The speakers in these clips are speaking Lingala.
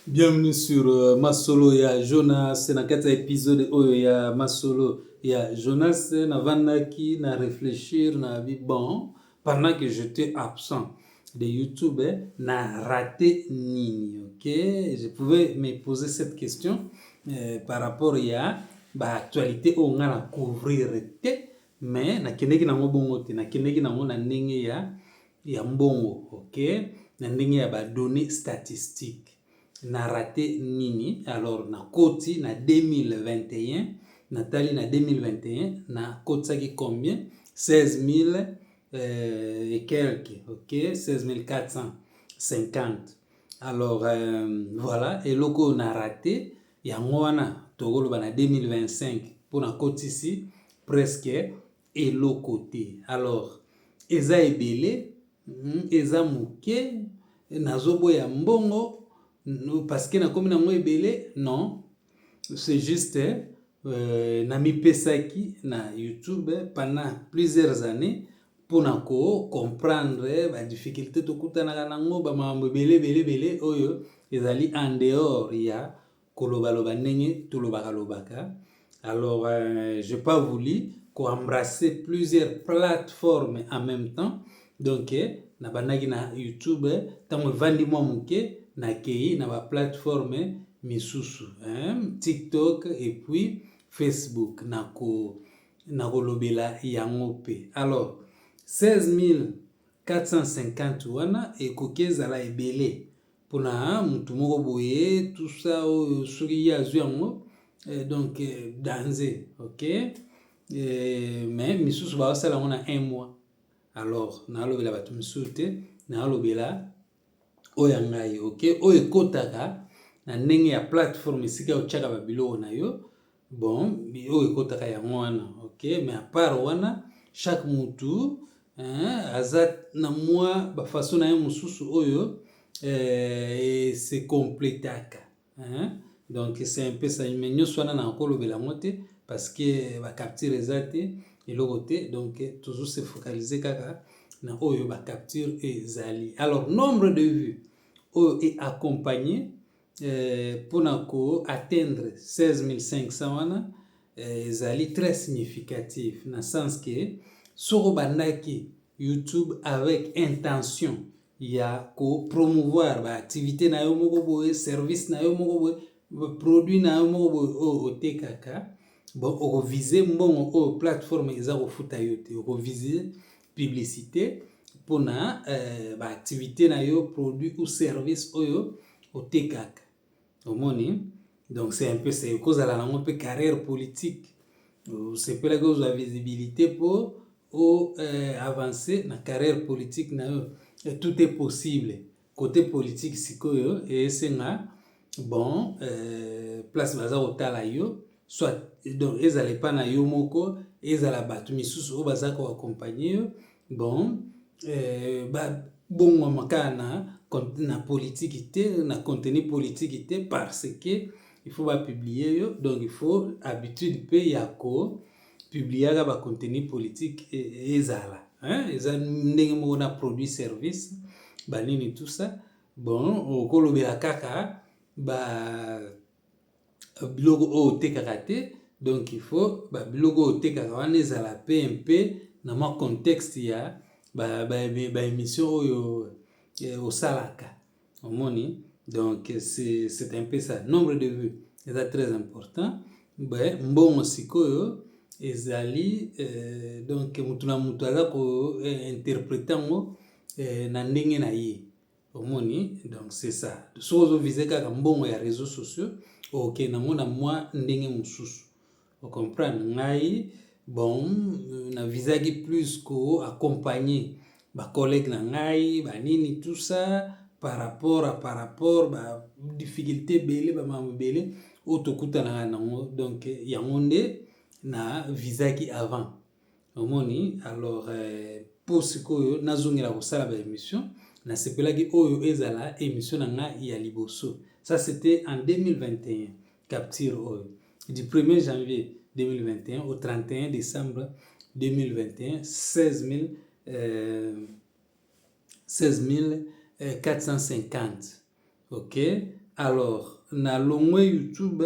Bienvenue sur Masolo ya Jonas. Na kati ya épisode oyo ya Masolo ya Jonas, navandaki na réfléchir na bi bon, pendant que j'étais absent de YouTube, na raté nini? Ok, je pouvais me poser cette question par rapport ya ba actualité oyo nga na couvrir te, mais nakendeki nango bongo te, nakendeki nango na ndenge ya mbongo, ok, na ndenge ya ba données statistiques. Na raté nini? Alors nakoti na 2021, natali na 2021 nakotisaki combien? 16 000 et quelques, ok, 16 450. Alors voilà, eloko oyo na raté yango wana. Tokoloba na 2025 mpo nakotisi presque eloko te. Alors eza ebele, eza moke, nazoboya mbongo parce que nakomi nango ebele? Non, c'est juste namipesaki na YouTube pendant plusieurs années mpona kocomprendre badifficulté tokutanaka nango, bamakambo ebele ebele ebele oyo ezali en dehors ya kolobaloba ndenge tolobaka lobaka. Alors j'ai pas voulu koembrasser plusieurs plateformes en même temps. Donc nabandaki na YouTube, ntango evandi mwa moke, nakei na baplateforme misusu, hein? TikTok et puis Facebook, nakolobela yango mpe. Alors 16 450 wana ekoki ezala ebele mpona motu moko boye, tout ça, oyo soki ye azwi yango, donc danger, ok, mais misusu bazosala yango na un mois. Alors nalobela bato misusu te, nalobela oyo ya ngai, ok, oyo ekɔtaka na ndenge ya plateforme esika otiaka babiloko na yo. Bon, oyo ekɔtaka yango wana, ok, mais à part wana, chaque mutu, hein, aza na mwa bafaçon na ye mosusu oyo se complétaka, hein? Donc c'est un peu ça, mais nyonso wana na kolobela yango te parce que bacapture eza te, eloko te. Donc toujours se focaliser kaka na oyo bacapture ezali. Alors nombre de vues oyo eaccompagné mpona koatteindre 16 500 wana ezali très significatif, na sens ke soki obandaki YouTube avec intention ya kopromouvoir baactivité na yo moko boye, service na yo moko boye, produit na yo moko boye oyo otekaka, bon, okoviser mbongo oyo plateforme eza kofuta yo te, okoviser publicité mpona baactivité na yo, produit ou service oyo otekaka, omoni. Donc c'est un peu ça. Ekozala nango mpe carrière politique, osepelaki ozwa visibilité mpo o avancer na carrière politique na yo. Tout est possible. Côté politique sikoyo esenga bon, place baza kotala yo, soit donc ezala epa na yo moko, ezala bato misusu oyo baza koaccompagner yo, bon, babongwama kaka na politike te, na contenu politique te, parce que il faut bapublier yo. Donc il faut habitude mpe ya kopubliaka bacontenu politique ezala, hein? Eza ndenge moko na produit, service, banini, tout ça. Bon, okolobela kaka ba biloko oyo otekaka te. Donc il faut babiloko oyo otekaka wana ezala mpe mpe na mwa contexte ya baémission ba oyo osalaka, omoni. Donc c'est un peu ça. Nombre de vues eza très important. Mbongo sikoyo ezali donc mutu na mutu aza kointerpréter yango na ndenge na ye, omoni. Donc c'est ça. Soki ozoviser kaka mbongo ya réseaux sociaux, okende yango na mwa ndenge mosusu, ocomprendre ngai. Bon, navisaki plus koaccompagner bacollègue na ngai, banini, tout ça, par rapport badifficulté ebele, bamakambo ebele oyo tokutanaka nango. Donc yango nde na visaki avant, omoni. Alors mpo sikoyo nazongela kosala baémission, nasepelaki oyo ezala émission na ngai ya liboso. Ça, c'était en 2021. Capture oyo du 1er janvier 2021 au 31 décembre 2021, 16 000, 16 450, ok. Alors nalongwe YouTube,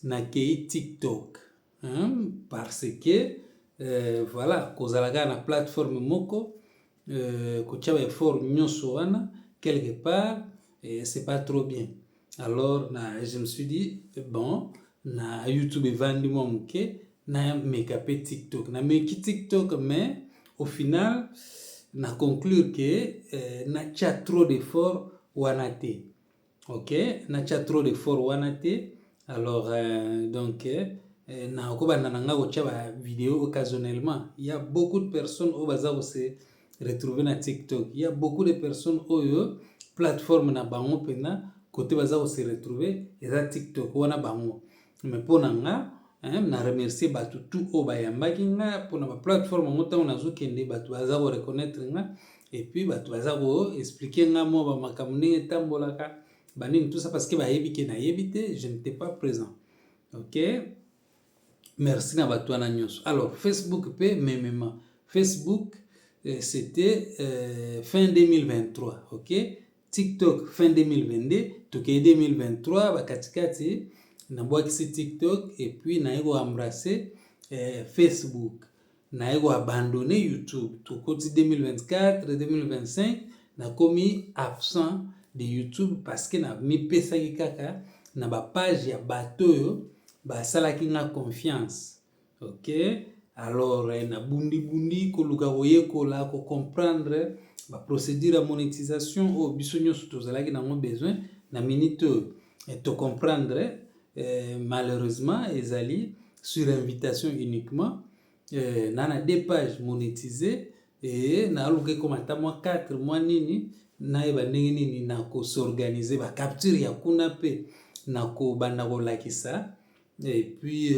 nakei TikTok, hein, parce que voilà, kozala kaka na plateforme moko, kotia baeffort nyonso wana quelque part, c'est pas trop bien. Alors je me suis dit, bon, na YouTube evandi mwa moke, nameka mpe TikTok. Nameki TikTok, mais au final na conclure que natia trop d'effort wana te. Ok, natia trop d'effort wana te. Alors donc nakobanda na nga kotia bavideo occasionnellement. Il y a beaucoup de personnes oyo baza kose retrouver na TikTok. Il y a beaucoup de personnes oyo plateforme na bango mpena kote baza kose retrouver eza TikTok wana bango. Mais mpo na nga, na remercier bato tout oyo bayambaki nga mpona baplateforme yango. Ntango nazokende, bato baza koreconnaître nga et puis bato baza koexpliquer nga mwa bamakambo ndenge etambolaka, banini, tout ça, parce que bayebi ke nayebi te, je n'étais pas présent. Ok, merci na bato wana nyonso. Alors Facebook mpe memema. Facebook, c'était fin 2023. Ok, TikTok fin 2022, tokei 2023 bakatikati, nabwakisi TikTok et puis naye koembrasser Facebook, naye koabandonner YouTube. Tokoti 2024, 2025, nakomi absent de YouTube parce que namipesaki kaka na bapage ya bato oyo basalaki nga confiance. Ok, alors nabundibundi koluka koyekola, kocomprendre baprocédure ya monétisation oyo biso nyonso tozalaki nango besoin na minute oyo tocomprendre. Malheureusement ezali sur invitation uniquement. Na deux pages monétisées e naluka ekoma ata mwa 4 mwa nini, nayeba ndenge nini na kos'organiser. Bacapture ya kuna mpe na kobanda kolakisa et puis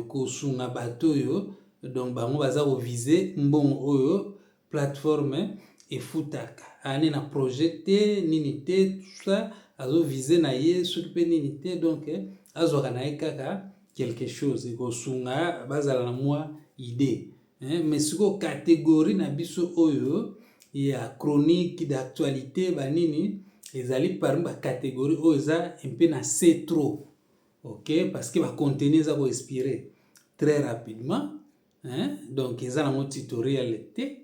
kosunga bato oyo donc bango baza koviser mbongo oyo plateforme efutaka. Ani na projet te, nini te, tout ça, azoviser na ye soki mpe nini te, donc azwaka na ye kaka quelque chose ekosunga bazala na mwa idée, hein. Mais sikoyo catégorie na biso oyo ya chronique d'actualité, banini, ezali parmi bacatégorie oyo eza mpe na c trop. Ok, parce que bacontenu eza koexpirer très rapidement, hein? Donc eza nango tutoriel te,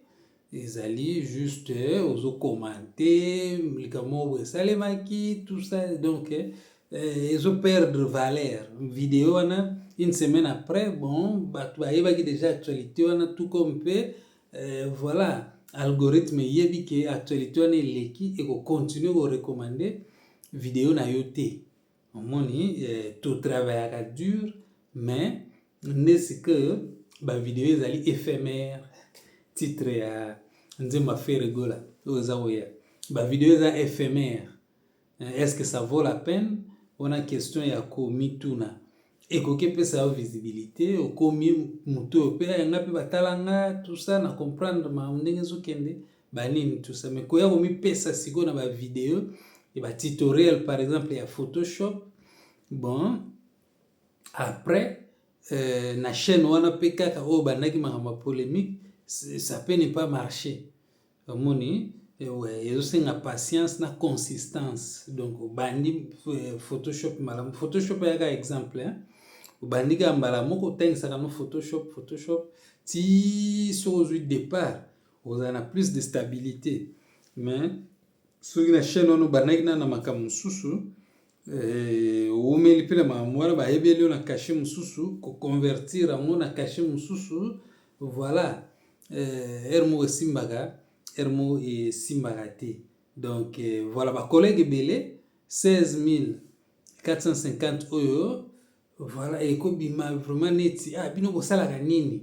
ezali juste ozocommenter likambo moko boye esalemaki, tout ça. Donc ezoperdre valeur video wana une semaine après. Bon, bato bayebaki déjà actualité wana, tout comme mpe voilà, algorithme eyebi ke actualité wana eleki, ekocontinuer korecommander video na yo te. Omoni, totravaillaka dur, mais nde sikoyo bavideo ezali éphémère. Titre ya nzembo Ferre Gola oyo eza koya, bavideo eza éphémère. Est-ce que ça vaut la peine? Wana question ya komituna. Ekoki epesa yo visibilité, okomi motu oyo mpe yanga mpe batala nga, tout ça, na comprendre makambo ndenge ezokende, banini, tout ça. Mais koya komipesa sikoyo na bavideo ya batutoriel, par exemple ya Photoshop, bon, après na chaîne wana mpe kaka oyo bandaki makambo ya polémique, ça peut ne pas marcher. Omoni, ouais, ezosenga patience na consistance. Donc obandi Photoshop malamu, Photoshop eyaka exemple, hein? Obandi kaka mbala moko, otangisaka no Photoshop, Photoshop ti soki ozwi départ, ozala na plus de stabilité. Mais soki na chaîne wana obandaki na makambo mosusu, owumeli mpe na makambo wana, bayebeli yo na cachet mosusu, koconvertir yango na cachet mosusu, voilà, heure moko esimbaka, heure moko esimbaka te. Donc voilà, bacollègue ebele, 16 450 oyo, voilà, ekobima vraiment neti ah, bino bosalaka nini?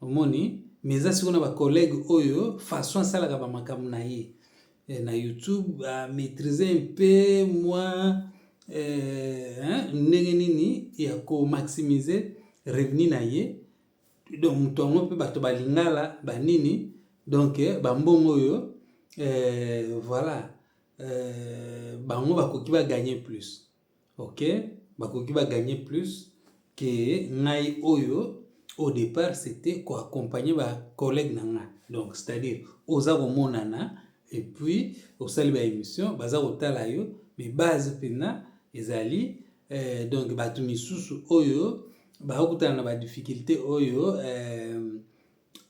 Omoni, mais eza sikoyo na bacollègue oyo façon asalaka bamakambo na ye na YouTube, amaîtrise mpe mwa hein, ndenge nini ya komaximiser revenu na ye. Donc moto yango mpe bato balingala banini, donc bambongo oyo, voilà, bango bakoki bagagner plus. Ok, bakoki bagagner plus ke ngai oyo. Au départ, c'était koaccompagner bacollègue na nga. Donc c'est-à-dire oza komonana et puis osali baémission, baza kotala yo. Mais base mpenza ezali donc bato misusu oyo bakokutana na badifficulté oyo,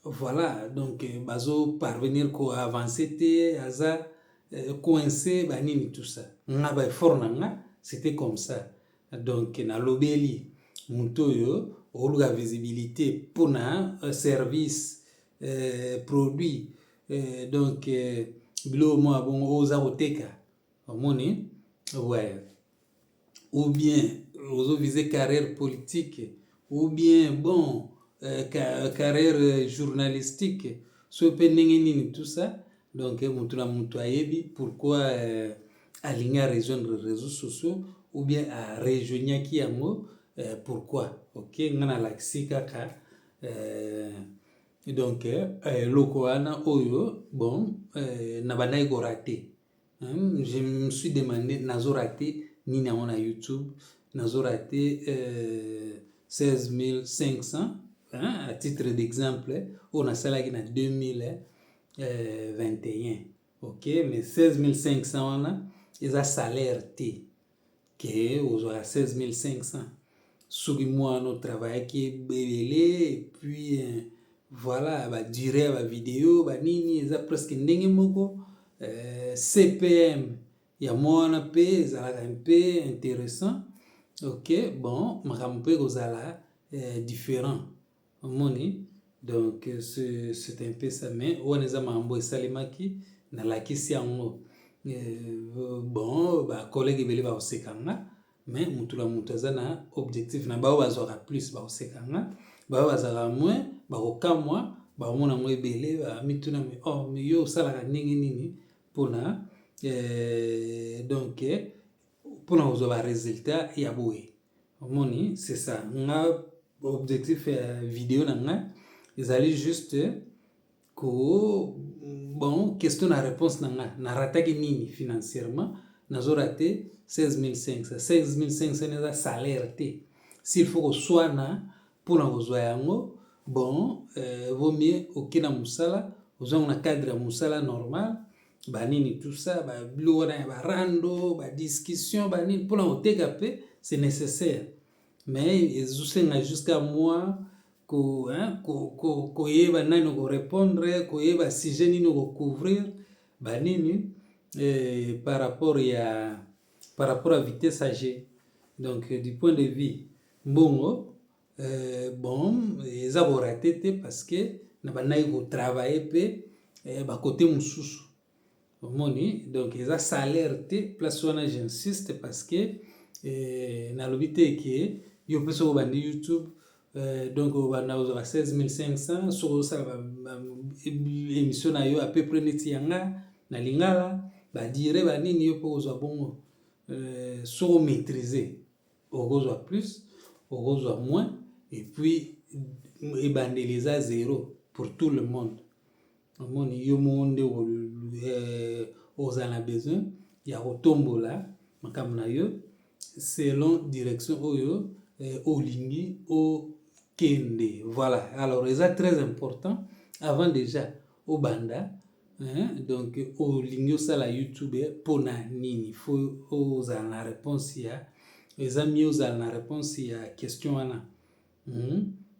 voilà, donc bazo parvenir koavancer te, aza coincé, banini, tout ça. Nga baeffort na nga, c'était comme ça. Donc nalobeli moto oyo oluka visibilité mpona service, produit, donc biloko moko ya bongo oyo oza koteka, omoni, ouais, ou bien ozoviser carrière politique, ou bien bon, carrière journalistique, so mpe ndenge nini, tout ça. Donc motu na motu ayebi pourquoi alingi arejoindre réseaux sociaux ou bien arejoignaki yango, pourquoi. Ok, nga nalakisi kaka donc eloko wana oyo, bon, nabandaki korater. Je me suis demandé nazorater nini yango na YouTube. Nazorater 16 500, hein, à titre d'exemple, oyo nasalaki na 2021. Ok, mais 16 500 wana eza salaire te ke ozwaka 16 500 soki mwana otravaillaki ebele. Et puis voilà, badurée ya bavideo, banini, eza presque ndenge moko. CPM ya mwana mpe ezalaka mpe intéressant. Ok, bon, makambo mpe kozala différent, omoni. Donc c'est un peu ça. Mais wana eza makambo esalemaki, nalakisi yango. Bon, bacollègue ebele bakoseka nga, mais mutu na mutu aza na objectif na bao. Bazwaka plus, bakoseka nga. Bao bazalaka moins, bakokamwa, bakomona yango ebele, bamituna: "Oh, mais yo osalaka ndenge nini mpona donc mpona kozwa baresultat ya boye?" Omoni, c'est ça. Nga objectif ya video na nga ezali juste ko, bon, question na réponse na nga: narataki nini financièrement? Nazorater 16 500. 16 500 eza salaire te. S'il faut koswana mpona kozwa yango, bon, vaut mieux oke na mosala, ozwango na cadre ya mosala normal, banini, tout ça, babiloko wana ya barando, badiscussion, banini, mpona koteka mpe c'est nécessaire, mais ezosenga jusqu'à moi koyeba nani korépondre, koyeba sujet nini kocouvrir, banini, par rapport à vitesse ag. Donc du point de vue mbongo, bon, eza korater te parce que na bandaki kotravailler mpe bakote mosusu, omoni. Donc eza salaire te, place wana j'insiste, parce que nalobi te ke yo mpe soki obandi YouTube, donc obanda kozwaka 16 500 soki ozosala émission na yo à peu près neti yanga na lingala, badurée, banini, yo mpe kozwa bongo. Soki omaîtrise, okozwa plus, okozwa moins. Et puis ebandeli eza zéro pour tout le monde, omoni. Yo moko nde ozala na besoin ya kotombola makambo na yo selon direction oyo olingi okende. Voilà. Alors eza très important, avant déjà obanda, hein, donc olingi osala YouTube mpona nini, faut ozala na réponse ya, eza mieux ozala na réponse ya question wana.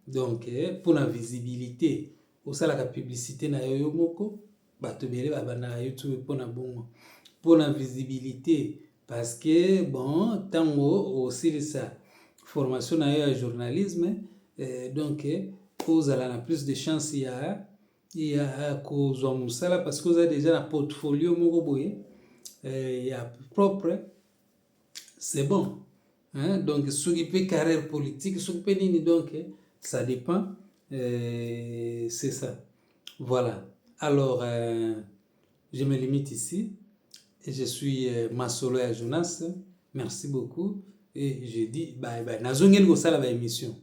Donc mpona visibilité, osalaka publicité na yo yo moko. Bato ebele babandaka YouTube mpona bongo, mpona visibilité, parce que bon, ntango osilisa formation na yo ya journalisme, donc ozala na plus de chance ya kozwa mosala, parce que oza déjà na portfolio moko boye ya propre, c'est bon, hein? Donc soki mpe carrière politique, soki mpe nini, donc ça dépend, c'est ça. Voilà. Alors je me limite ici. Je suis Masolo ya Jonas. Merci beaucoup et je dis bye bye. Nazongeli kosala baémission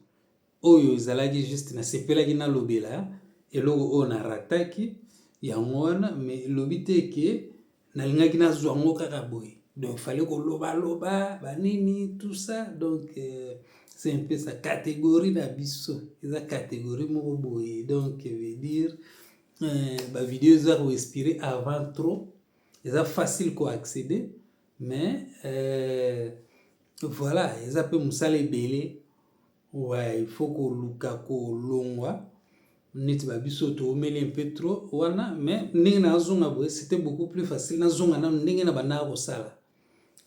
oyo ezalaki juste nasepelaki nalobela eloko oyo narataki yango wana, mais elobi te ke nalingaki nazwa yango kaka boye. Donc fallait kolobaloba, banini, tout ça. Donc c'est un peu ça. Catégorie na biso eza catégorie moko boye. Donc veut dire bavideo eza koexpirer avant trop, eza facile koaccéder. Mais voilà, eza mpe mosala ebele. Ouais, il faut koluka kolongwa neti babiso toomeli un peu trop wana. Mais ndenge nazonga boye, c'était beaucoup plus facile. Nazonga nano ndenge na bandaka kosala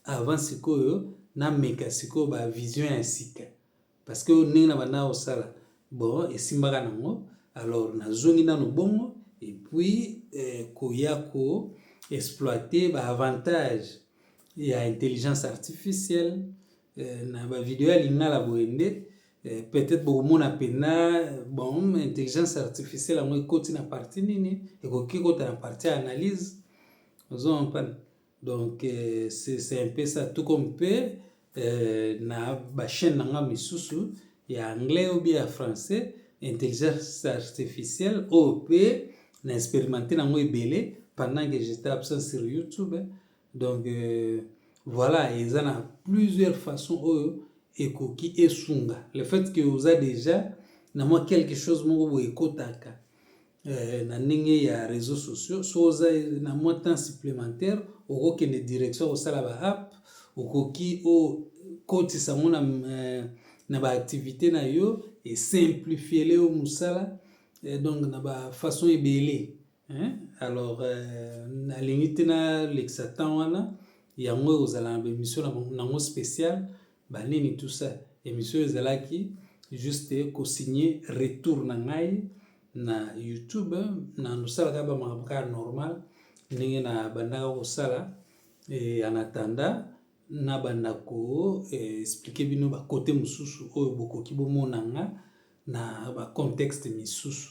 avant. Sikoyo nameka sikoyo bavision ya sika, parce que ndenge na bandaka kosala, bon, esimbaka nango. Alors nazongi nano bongo et puis koya ko exploiter baavantage ya intelligence artificielle na bavideo ya lingala boye nde peut-être bokomona mpena. Bon, intelligence artificielle yango ekoti na partie nini? Ekoki kota na partie ya analyse, ozo comprendre? Donc c'est un peu ça. Tout comme mpe na bachaîne na nga misusu ya anglais ou bien ya français, intelligence artificielle oyo mpe na expérimenté nango ebele pendant que j'étais absent sur YouTube. Donc voilà, eza na plusieurs façons oyo ekoki esunga. Le fait que oza déjà na mwa quelque chose moko boye ekotaka na ndenge ya réseaux sociaux, so oza na mwa temps supplémentaire, okokende direction kosala ba app, okoki okotisa yango na baactivité na yo, esimplifiele yo mosala donc na bafaçon ebele, hein? Alors nalingi te nalekisa temps wana. Yango ekozala na baémission nango spécial, banini, tout ça. Émission ezalaki juste kosigne retour na ngai na YouTube. Na nosalaka bamakambo kaka normal ndenge na bandaka kosala. En attendant nabanda ko expliquer bino bakote mosusu oyo bokoki bomona nga na bacontexte misusu.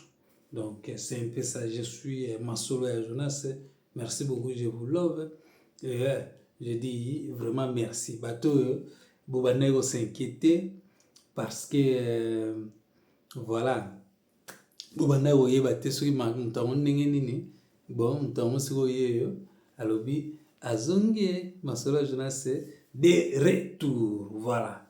Donc c'est un peu ça. Je suis Masolo ya Jonas. Merci beaucoup, je vous love et je dis vraiment merci bato oyo bobandaki kos'inquiéter, parce que voilà, bobandaki koyeba te soki moto yango ndenge nini. Bon, moto yango sikoyo yeyo alobi azongi ye. Masolo ya Jonas de retour, voilà.